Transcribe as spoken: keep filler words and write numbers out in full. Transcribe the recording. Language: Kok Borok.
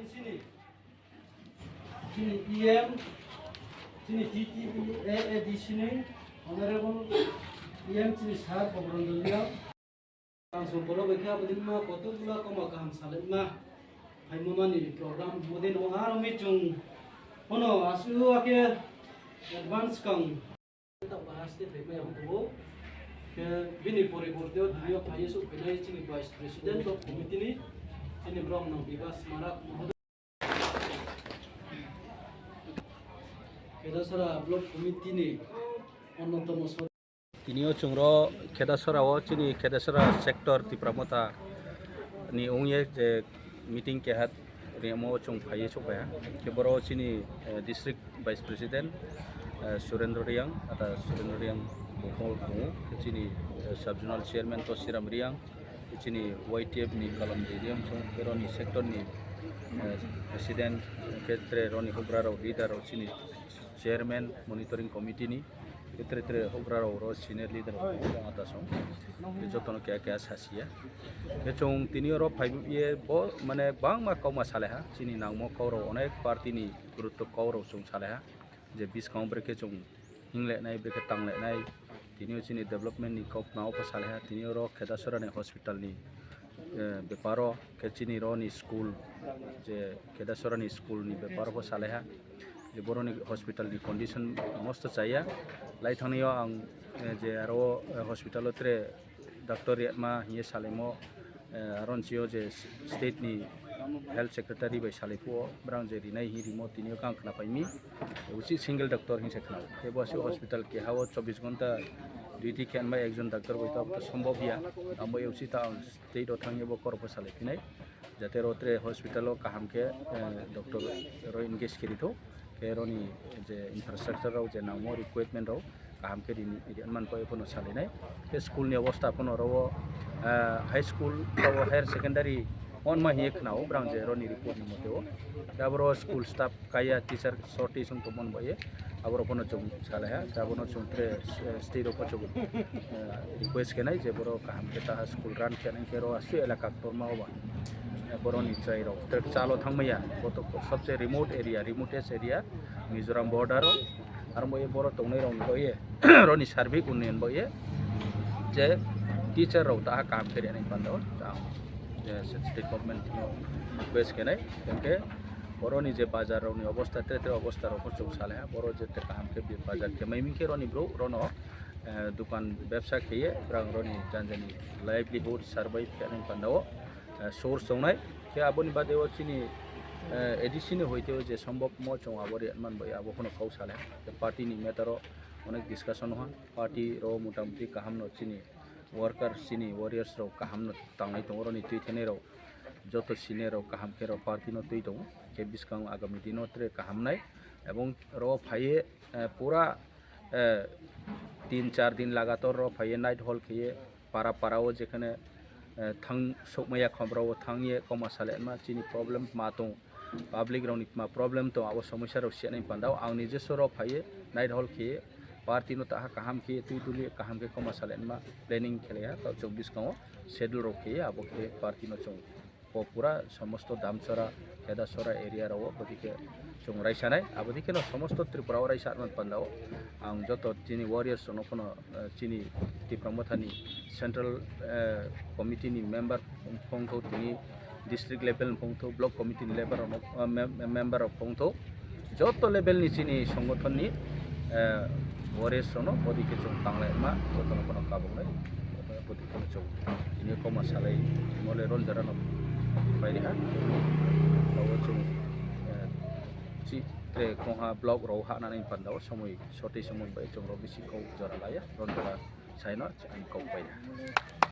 Chini, chini E M, chini T T E A A D C ni Honorable E M chini Sir Bobron Dolia. Ang song polo bai kha, abodin ma kotor bula koma kaham salai ma. Hai mo mani program modin o aro mi chung. Hono asu ake advance kang. Bini poriborte o duniya phaiye sok phainai chini Vice President of Committee ni chini borok no Bibas Marak Mohoday. Khedasara Block Committee ni onnotomo sodosyo. Tini o chwng ro Khedasara o chini Khedasara sector Tipra Motha ni wngye je meeting keha riyamo chwng phaiye sok phaia. Khe boro chini, eh, district Vice President, eh, Surendra Riang, ata Surendra Riang bukhol tongo, chini, eh, Sub Zonal Chairman Tosiram Riang, chini Y T F ni Kalam Riang, chong teroni sector ni, eh, President, khe tre roni hubra rok, leader rok, chini Chairman Monitoring Committee ni, khe tre tre hubra rok, ro senior leader rok, ata song, jotono keha keha sasiya. Khe chong tini oro phai ye bo, mane bangma kokma salai ha, chini nangmo kok rok, onek party ni gurutto kok rok chong salai ha. Je bwskango brekhe chwng hingleknai, brekhe tanglainai, tini o chini development ni kok nao pho salaiha, tini oro Khedasora ni hospital ni, eh, beparo, khe chini ro ni school, je Khedasora ni school ni beparo pho salaiha, je boroni hospital ni condition mosto chaya, lai thangnaio ang, eh, je aro, eh, hospital o tre doctor riyama hiye salaimo, eh, aron sio je state ni health secretary bai salai phuo, brang je rinai hi rimo tini o kang khna paimi, uchi single doctor hinse khna. Tei bo aswk hospital keha o chobbish ghonta duty khe anbai ekjon doctor bai to sombob ya, amo uchi ta ang state o thangye bo kor pho salai phinai. Jate ro tre hospital o kaham khe, eh, doctor ro engage khe rithok, khe roni je infrastructure rok je nangmo equipment rok kaham khe rini, rini man pai phano salinai. Khe school ni obostha phano ro o, eh, high school, ro o higher secondary on ma hiye khna o brang je roni report ni mote o. Khe aboro school staff kaya teacher shortage wng tongmani bai ye, aborok phano chwng salaiha, abono chwng tre, eh, state rok pho chwng, eh, request khenai je borok kaham khe taha school run khe nang khe ro aswk elaka ktorma oba, eh, boroni chwrai rok tre chalo thangmaya, boto sobse remote area, remotest area, Mizoram border o, aro bo ye borok tongnai rok bo ye, roni sarbik unnayan bo ye, je teacher rok taha kaham khe rwnai panda o, je state government no request khenai, hwnkhe, boroni je bazar rokni obostha, tre tre obostha rok pho chwng salaiha, boro je tre kaham khe bazar khe mai ming khe roni bro, rono, eh, dukan bebsa kheye, brang roni janjani livelihood survive khe nang panda o, eh, source tongnai. Khe aboni bade o chini, eh, A D C ni hoite o je sombobmo chwng abo riyat man bai abo phano kok salaiha. Khe party ni matter o onek discussion ha, party ro motamuti kaham no chini worker, chini warriors rok kaham no tangnai tongo, roni twi thenai rok joto senior rok kaham khe rok party no twi tongo, khe bwskango agami dino tre kaham nai, ebong ro phaiye, eh, pura, eh, tin char din lagator ro phaiye night hall kheye para para o jekhane, eh, thang sokmaya khomro o thangye koma salema chini problem ma tong. Public rokni ma problem tong, abo somosya rok siyanai panda o ang nijoswo rok phaiye night hall khe party no taha kaham khe twi duli kaham khe koma salenma planning khlaiha, to chwng bwskango schedule rok khe abo khe party no chwng o pura somosto Damchara, Khedasora area rok o bwdikhe chwng raisanai, abodikhe no somosto Tripura o raisa man panda o ang joto chini warriors rok no phano, eh, chini Tipra Mothani central, eh, committee ni member wngthok tini district level wngthok, block committee ni level rok, eh, mem-, member rok wngthok, joto level ni chini songothon ni, eh, warriors rok no bodi khe chwng tanglai ma, joto no phano kabuk lai, bodi khe chwng tini koma salai mole ron jara no pai ha, abo chwng, eh, chi, eh, kongha block rok ha nani panda o somoi sotwi somoi bai chwng rok bisi kok jora laiya, ron jora. Saino ang kok pai ya.